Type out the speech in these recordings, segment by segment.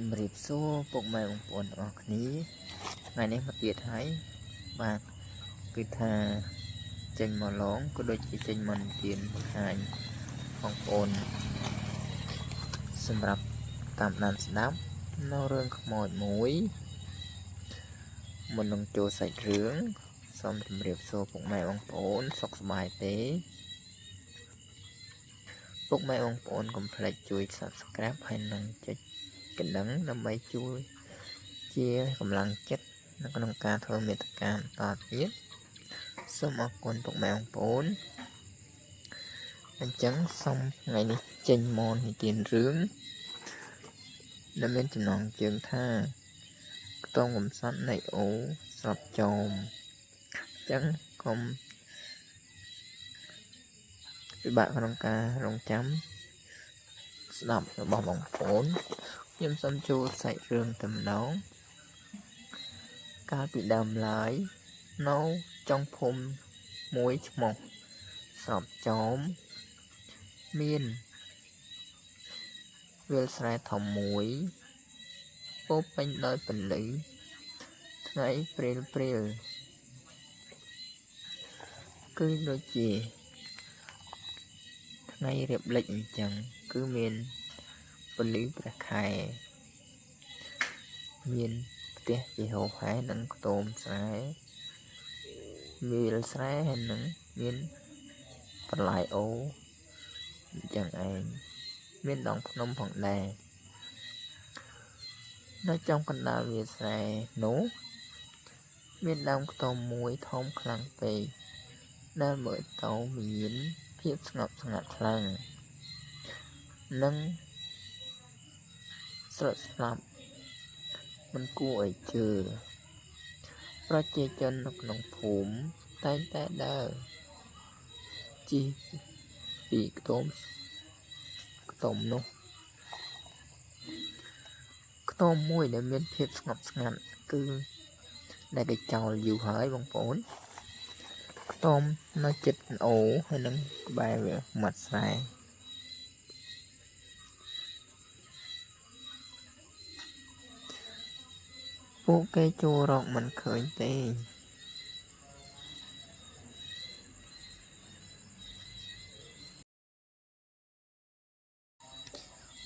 ជំរាបសួរពុកម៉ែបងប្អូនទាំងអស់គ្នាថ្ងៃនេះមកទៀតហើយបាទគឺថាចេញមកឡងក៏ដូចជាចេញមកនិទានបង្ហាញបងប្អូនសម្រាប់តាមដានស្ដាប់នៅរឿងខ្មោចមួយមុននឹងចូលសាច់រឿងសូមជម្រាបសួរពុកម៉ែបងប្អូនសុខសប្បាយទេពុកម៉ែបងប្អូនកុំភ្លេចជួយ Subscribe ហើយនិងចុចកណ្ដឹងដើម្បីជួយជាកម្លាំងចិត្តនៅក្នុងការធ្វើមេត្តាបន្តទៀតសូមអរគុណពុកម៉ែបងប្អូនអញ្ចឹងសូមថ្ងៃនេះចេញមកនិទានរឿងដែលមានចំណងជើងថាខ្ទមកំសត់នៃអូស្របចោមអញ្ចឹងកុំពិបាកក្នុងការរងចាំស្ដាប់របស់បងប្អូនខ្ញុំសូមចូលសាច់រឿងតែម្ដងកាលពីដើមឡើយនៅចុងភូមិមួយឈ្មោះស្របចោមមានវាលស្រែធំមួយពោពេញដោយពន្លឺថ្ងៃព្រាលព្រាលគឺដូចជាថ្ងៃរៀបលិចអញ្ចឹងគឺមានពន្លឺព្រះខែមានផ្ទះជាហោហែនិងខ្ទមស្រែវាលស្រែហើយនឹងមានបន្លាយអូអញ្ចឹងឯងមានដងភ្នំផងដែរនៅចំកណ្ដាលវាលស្រែនោះមានដើមខ្ទមមួយធំខ្លាំងពេកដែលមើលទៅមានភាពស្ងប់ស្ងាត់ខ្លាំងនិងស្រត់ស្លាប់មិនគួរឲ្យជឿប្រជាជននៅក្នុងភូមិតែងតែដើរជិះពីខ្ទមនោះខ្ទមមួយដែលមានភាពស្ងប់ស្ងាត់គឺដែលគេចោលយូរហើយបងប្អូនខ្ទមនៅជិតអូហើយនឹងក្បែរវាមាត់ស្រែពួកគេចូលរកមិនឃើញទេ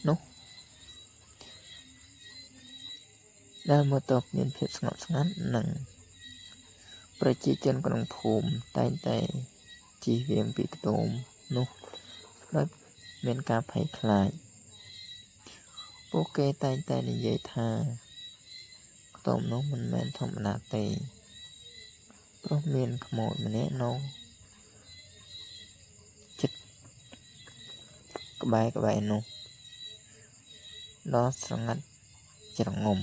នោះដែលមកតបមានភាពស្ងប់ស្ងាត់និងប្រជាជនក្នុងភូមិតែងតែជិះវៀងពីខ្ទមនោះដោយមានការភ័យខ្លាចពួកគេតែងតែនិយាយថាខ្ទមនោះមិនមែនធម្មតាទេព្រោះមានខ្មោចម្នាក់នៅជិតក្បែរនោះដ៏ស្រងាត់ជ្រងំ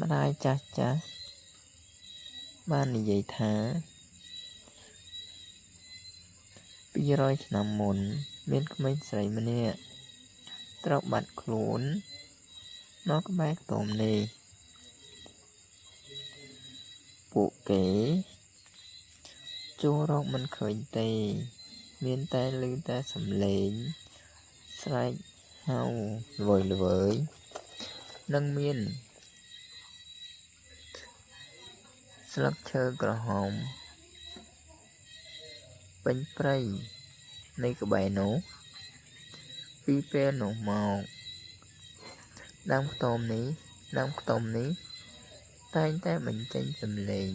ម្ដាយចាស់ចាស់បាននិយាយថា200ឆ្នាំមុនមានក្មេងស្រីម្នាក់ត្រូវបាត់ខ្លួននៅក្បែរខ្ទមនេះពួកគេចូលរកមិនឃើញទេមានតែឮតែសំឡេងស្រែកហៅល្វើយល្វើយនិងមានស្លឹកឈើក្រហមពេញព្រៃនៃក្បែរនោះពីពេលនោះមកដើមខ្ទមនេះតែងតែបញ្ចេញសំឡេង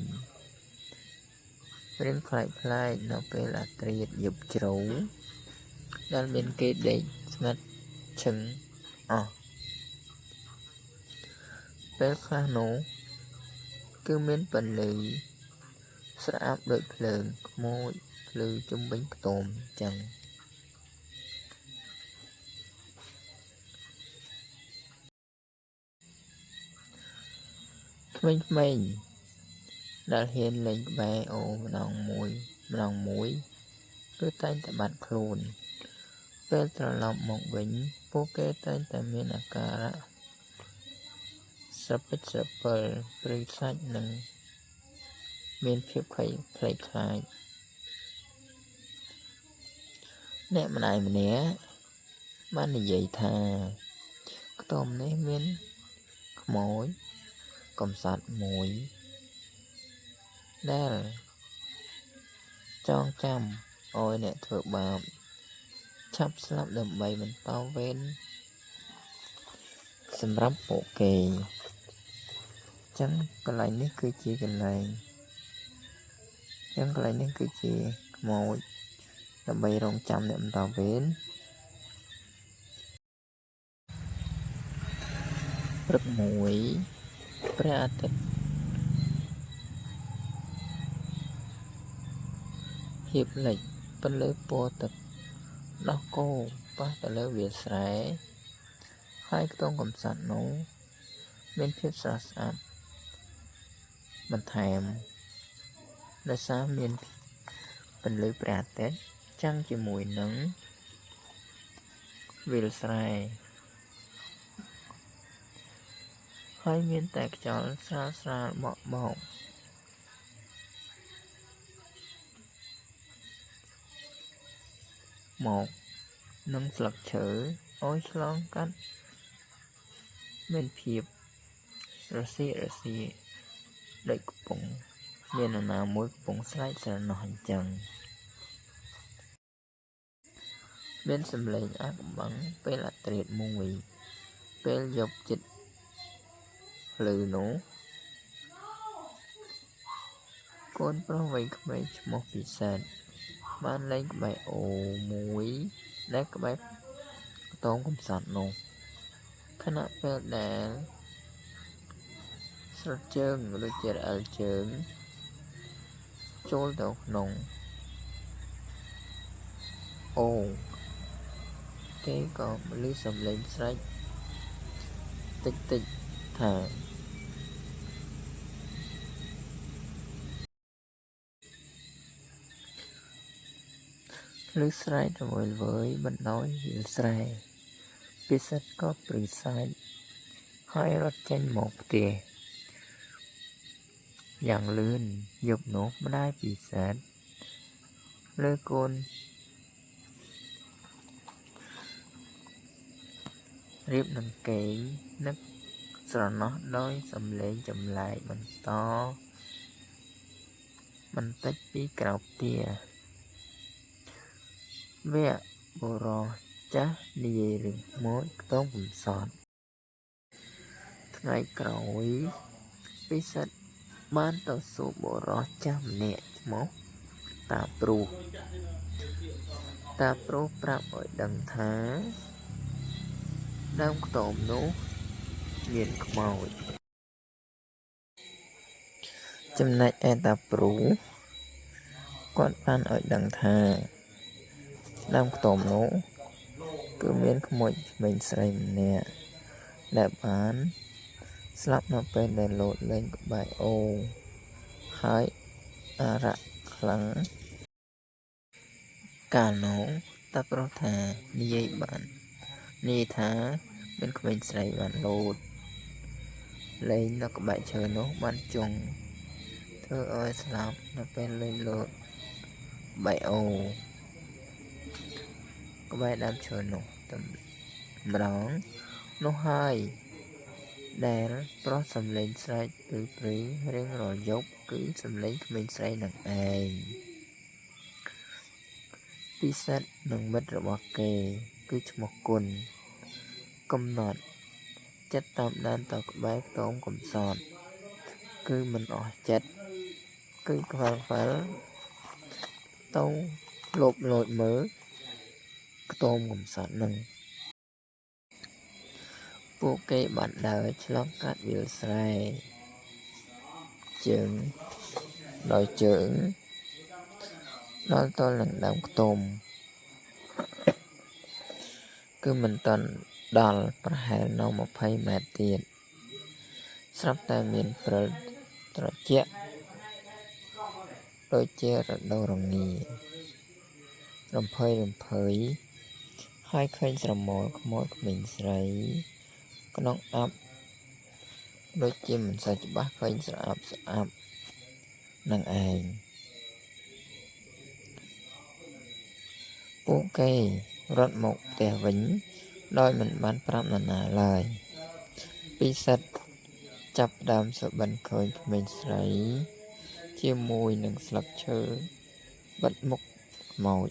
រៀងប្លែកៗនៅពេលអាធ្រាត្រយប់ជ្រៅដែលមានគេដេកស្ងាត់ឈឹងអស់ពេលខ្លះនោះគឺមានពន្លឺស្រអាប់ដូចភ្លើងខ្មោចភ្លឺជុំវិញខ្ទមចឹងក្មេងៗដែលហ៊ានលេងក្បែរអូម្ដងមួយគឺតែងតែបាត់ខ្លួនពេលត្រឡប់មកវិញពួកគេតែងតែមានអាការៈស្រពេចស្រពិលព្រឺសាច់និងមានភាពភ័យខ្លាចអ្នកម្ដាយម្នាក់បាននិយាយថា ខ្ទមនេះមានខ្មោចកំសត់មួយដែលចងចាំឲ្យអ្នកធ្វើបាបឆាប់ស្លាប់ដើម្បីបន្តវេនសម្រាប់ពួកគេចឹងកន្លែងនេះគឺជាកន្លែងចឹងកន្លែងនេះគឺជាខ្មោចដើម្បីរងចាំអ្នកបន្តវេនព្រឹកមួយព្រះអាទិត្យហៀបលិចពន្លឺពណ៌ទឹកដោះគោប៉ះទៅលើវាលស្រែហើយខ្ទង់កំសត់នោះមានភាពស្រស់ស្អាតបន្ថែមដោយសារមានពន្លឺព្រះអាទិត្យចាំងជាមួយនឹងវាលស្រែហើយមានតែខ្យល់ស្រាលស្រាលបក់បោកមកនឹងស្លឹកឈើឲ្យឆ្លងកាត់មានភាពរសៀករសៀកដូចកំពុងមាននរណាមួយកំពុងស្រែកស្រណោះអញ្ចឹងមានសំឡេងអាកំបាំងពេលអាត្រៀតមួយពេលយប់ចិត្តភ្លឺនោះកូនប្រុសវ័យក្មេងឈ្មោះពិសិដ្ឋបានលេងក្បែរអូរមួយដែលក្បែរខ្ទមកំសត់នោះខណៈពេលដែលស្រត់ជើងដូចជារអិលជើងចូលទៅក្នុងអូរគេក៏ឮសំឡេងស្រែកតិចតិចថាឮស្រែករវើយល្វើយបណ្ដោយវាលស្រែពិសិដ្ឋក៏ព្រឺសាច់ហើយរត់ចេញមកផ្ទះយ៉ាងលឿនយប់នោះម្ដាយពិសិដ្ឋលើកូនរៀបនឹងគេងនឹកស្រណោះដោយសំឡេងចម្លែកបន្តបន្តិចពីក្រៅផ្ទះវគ្គបុរសចាស់និយាយរឿងខ្មោចខ្ទមកំសត់ថ្ងៃក្រោយពិសិដ្ឋបានទៅសួរបុរសចាស់ម្នាក់ឈ្មោះតាព្រុសតាព្រុសប្រាប់ឲ្យដឹងថាដើមខ្ទមនោះមានខ្មោចចំណែកឯតាព្រុសគាត់បានឲ្យដឹងថាដើមខ្ទមនោះគឺមានខ្មោចក្មេងស្រីម្នាក់ដែលបានស្លាប់នៅពេលដែលលោតលេងក្បែរអូរហើយអារក្សខ្លាំងកាលនោះតាប្រុសថានិយាយបាននិយាយថាមានក្មេងស្រីបានលោតលេងនៅក្បែរឈើនោះបានជង់ធ្វើឲ្យស្លាប់នៅពេលលេងលោតក្បែរអូរក្បែរដើមឈើនោះតែម្ដងនោះហើយដែលប្រុសសំឡេងស្រែកព្រឺៗរៀងរាល់យប់គឺសំឡេងក្មេងស្រីនឹងឯងពិសិដ្ឋនិងមិត្តរបស់គេគឺឈ្មោះគុណកំណត់ចិត្តតាមដានទៅក្បែរខ្ទមកំសត់គឺមិនអស់ចិត្តគឺខ្វល់ខ្វល់ទៅលបលួចមើលខ្ទមកំសត់នឹងពួកគេបានដើរឆ្លងកាត់វាលស្រែជើងដោយជើងដល់ទល់នឹងដើមខ្ទមគឺមិនទាន់ដល់ប្រហែលនៅ20ម៉ែត្រទៀតស្រាប់តែមានព្រិលត្រជាក់ដូចជារដូវរងារំភើយរំភើយហើយឃើញស្រមោលខ្មោចក្មេងស្រីក្នុងអាប់ដូចជាមិនសូវច្បាស់ឃើញស្អាប់ស្អាប់នឹងឯងពួកគេរត់មកផ្ទះវិញ ដោយមិនបានប្រាប់នរណាឡើយ ពិសិដ្ឋចាប់ផ្ដើមសុបិនឃើញក្មេងស្រីជាមួយនឹងស្លឹកឈើបិទមុខខ្មោច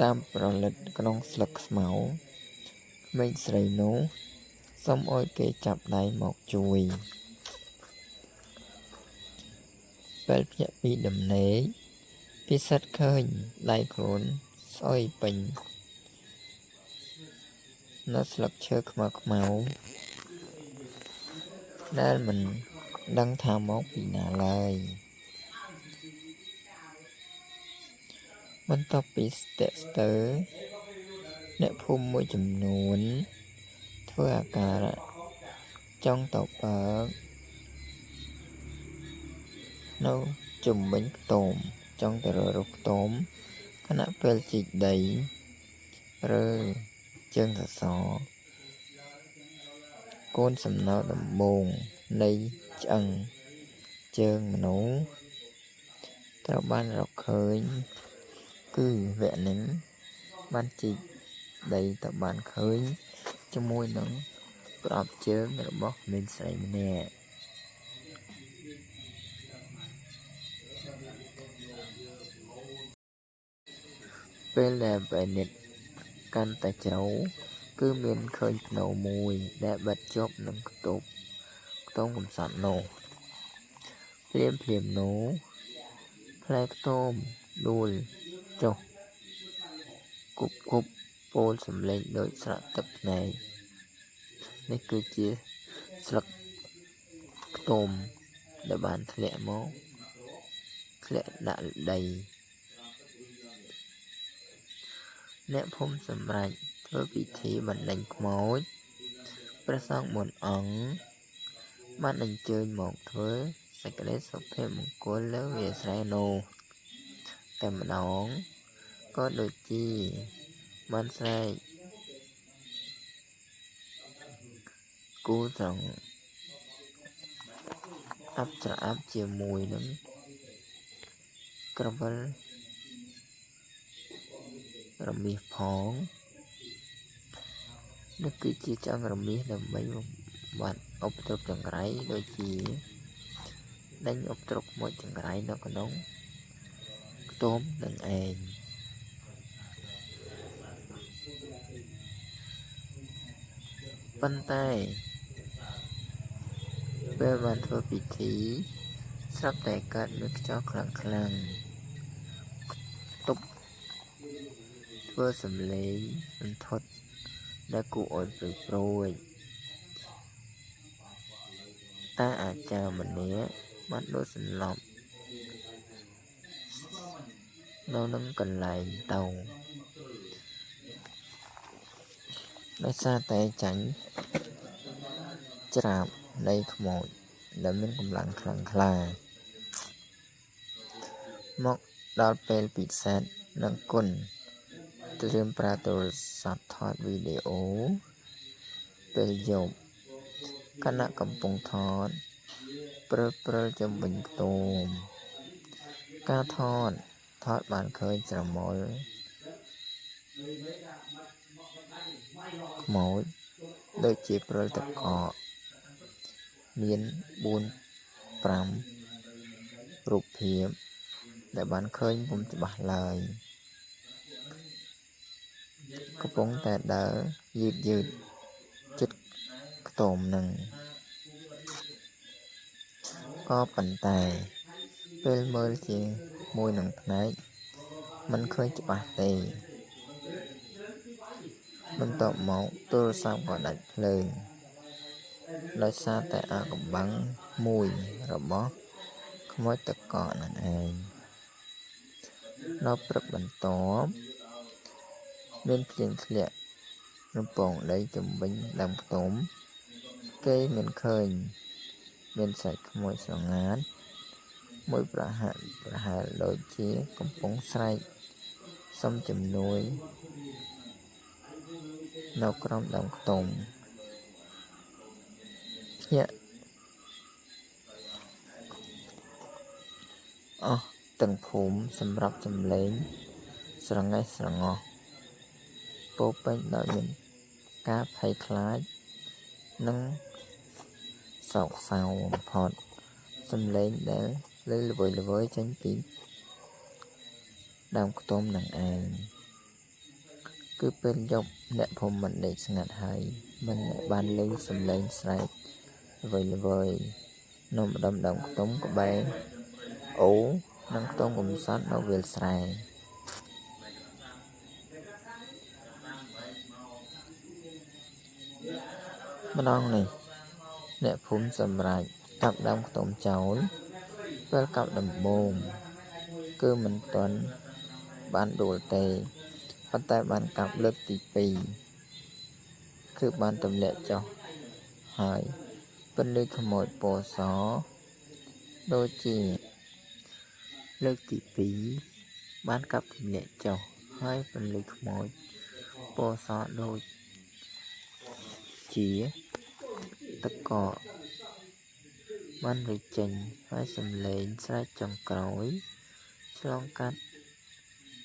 តាមប្រលិតក្នុងស្លឹកស្មៅ ក្មេងស្រីនោះសុំឲ្យគេចាប់ដៃមកជួយ ពេលភ្ញាក់ពីដំណេក ពិសិដ្ឋឃើញដៃខ្លួនស្អុយពេញនៅស្លឹកឈើខ្មៅៗដែលមិនដឹងថាមកពីណាឡើយ បន្ទាប់ពីស្ទាក់ស្ទើរ អ្នកភូមិមួយចំនួនធ្វើអាការៈចង់ទៅបើកនៅជុំវិញខ្ទមចង់ទៅរកខ្ទមខណៈពេលជីកដីឬជើងសសរកូនសំណល់ដំបូងនៃឆ្អឹងជើងមនុស្សត្រូវបានរកឃើញគឺវគ្គនេះបានជីកដីទៅបានឃើញជាមួយនឹងប្រអប់ជើងរបស់ក្មេងស្រីម្នាក់ ពេលដែលប្រណិតកាន់តែជ្រៅគឺមានឃើញផ្នូរមួយដែលបិទជាប់នឹងខ្ទប់ខ្ទមកំសត់នោះភ្លាមភ្លាមនោះផ្លែខ្ទមដួលចុះគប់គប់ពោលសំឡេងដូចស្រក់ទឹកភ្នែកនេះគឺជាស្លឹកខ្ទមដែលបានធ្លាក់មកធ្លាក់ដាក់ដីអ្នកភូមិសម្រេចធ្វើពិធីបណ្ដេញខ្មោចព្រះសង្ឃ4អង្គបានអញ្ជើញមកធ្វើសេចក្តីសុភមង្គលលើវាលស្រែនោះតែម្ដងក៏ដូចជាបានស្រែកគូស្រងអាប់ស្រអាប់ជាមួយនឹងក្រវិលរមាសផងនេះគឺជាឆ្អឹងរមាសដើម្បីបំបត្តិឧបទ្រពចង្រៃដូចជាដេញឧបទ្រពខ្មោចចង្រៃនៅក្នុងខ្ទមនឹងឯងប៉ុន្តែពេលបានធ្វើពិធីស្រាប់តែកើតមានខ្យល់ខ្លាំងខ្លាំងទប់ធ្វើសំឡេងរន្ធត់ដែលគួរឲ្យព្រឺព្រួចតាអាចារ្យម្នាក់បានដួលសន្លប់នៅនឹងកន្លែងទៅដោយសារតែចាញ់ច្រាបនៃខ្មោចដែលមានកម្លាំងខ្លាំងក្លាមកដល់ពេលពិសេសនិងគុណត្រៀមប្រើទូរស័ព្ទថតវីដេអូពេលយប់ខណៈកំពុងថតព្រិលព្រិលជុំវិញខ្ទមការថតថតបានឃើញស្រមោលខ្មោចដូចជាព្រិលទឹកកកមាន4 5រូបភាពដែលបានឃើញពុំច្បាស់ឡើយកំពុងតែដើរយឺតយឺតជិតខ្ទមនឹងក៏ប៉ុន្តែពេលមើលជាមួយនឹងភ្នែកមិនឃើញច្បាស់ទេបន្ទាប់មកទូរស័ព្ទក៏ដាច់ភ្លើងដោយសារតែអាកំបាំងមួយរបស់ខ្មោចទឹកកកនឹងឯងដល់ព្រឹកបន្ទាប់មានភ្លៀងធ្លាក់រំពងដីជុំវិញដើមខ្ទមគេមិនឃើញមានសាច់ខ្មោចស្រងាត់មួយប្រហាក់ប្រហែលដូចជាកំពុងស្រែកសុំជំនួយនៅក្រោមដើមខ្ទមភ្ញាក់អស់ទាំងភូមិសម្រាប់សំឡេងស្រងេះស្រងោះ ពោពេញដោយមានការភ័យខ្លាចនិងសោកសៅបំផុតសំឡេងដែលឮល្វើយៗចេញពីដើមខ្ទុំនឹងឯងគឺពេលយប់អ្នកភូមិមិនដេកស្ងាត់ហើយមិនបានឮសំឡេងស្រែកល្វើយៗនៅម្ដុំដើមខ្ទុំក្បែរអូរនិងខ្ទង់កំសត់នៅវាលស្រែម្ដងនេះអ្នកភូមិសម្រេចកាប់ដើមខ្ទុំចោលពេលកាប់ដំបូងគឺមិនទាន់បានដួលទេប៉ុន្តែបានកាប់លើកទី2គឺបានទម្លាក់ចុះហើយពន្លឺខ្មោចពណ៌សដូចជាលើកទី2បានកាប់ទម្លាក់ចុះហើយពន្លឺខ្មោចពណ៌សដូចជាទឹកកកបានលេចចេញហើយសំឡេងស្រែកចុងក្រោយឆ្លងកាត់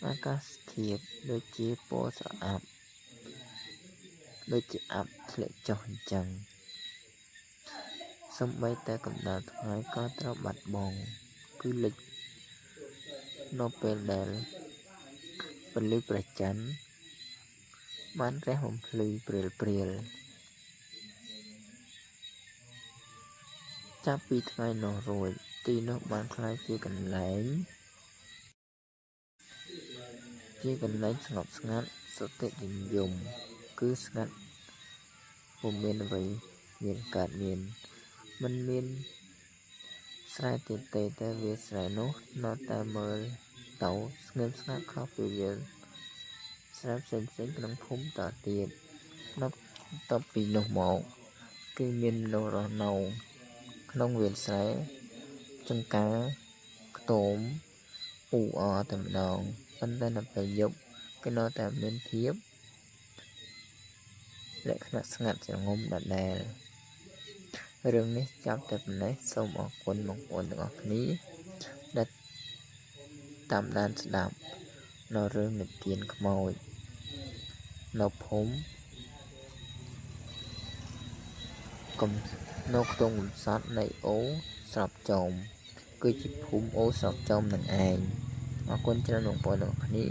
អាកាសធាតុដូចជាពណ៌ស្រអាប់ដូចជាអាប់ធ្លាក់ចុះអញ្ចឹងសូម្បីតែកម្ដៅថ្ងៃក៏ត្រូវបាត់បង់គឺលិចនៅពេលដែលពន្លឺព្រះច័ន្ទបានរះបំភ្លឺព្រាលៗចាប់ពីថ្ងៃនោះរួចទីនោះបានក្លាយជាកន្លែងស្ងប់ស្ងាត់សុទិដ្ឋិនិយមគឺស្ងាត់ពុំមានអ្វីមានកើតមានមិនមានស្រែទៀតទេតែវាស្រែនោះនៅតែមើលទៅស្ងៀមស្ងាត់ខុសពីវាលស្រែផ្សេងៗក្នុងភូមិតទៀតនៅតពីនោះមកគឺមានមនុស្សរស់នៅក្នុងវាលស្រែចំការខ្ទមអ៊ូអរតែម្ដងប៉ុន្តែនៅពេលយប់គឺនៅតែមានភាពលក្ខណៈស្ងាត់ជ្រងំដដែលរឿងនេះចាប់តែប៉ុណ្ណេះសូមអរគុណបងប្អូនទាំងអស់គ្នាដែលតាមដានស្ដាប់នៅរឿងនិទានខ្មោចនៅភូមិកំនៅខ្ទង់កំសត់នៃអូរស្របចោមគឺជាភូមិអូរស្របចោមនឹងឯងអរគុណច្រើនបងប្អូនទាំងអស់គ្នា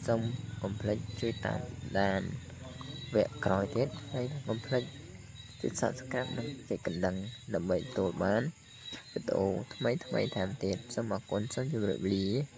សូមកុំភ្លេចជួយតាមដានវគ្គក្រោយទៀតហើយកុំភ្លេចចុច Subscribe និងចុចកណ្ដឹងដើម្បីទទួលបានវីដេអូថ្មីៗថែមទៀតសូមអរគុណសូមជម្រាបលា។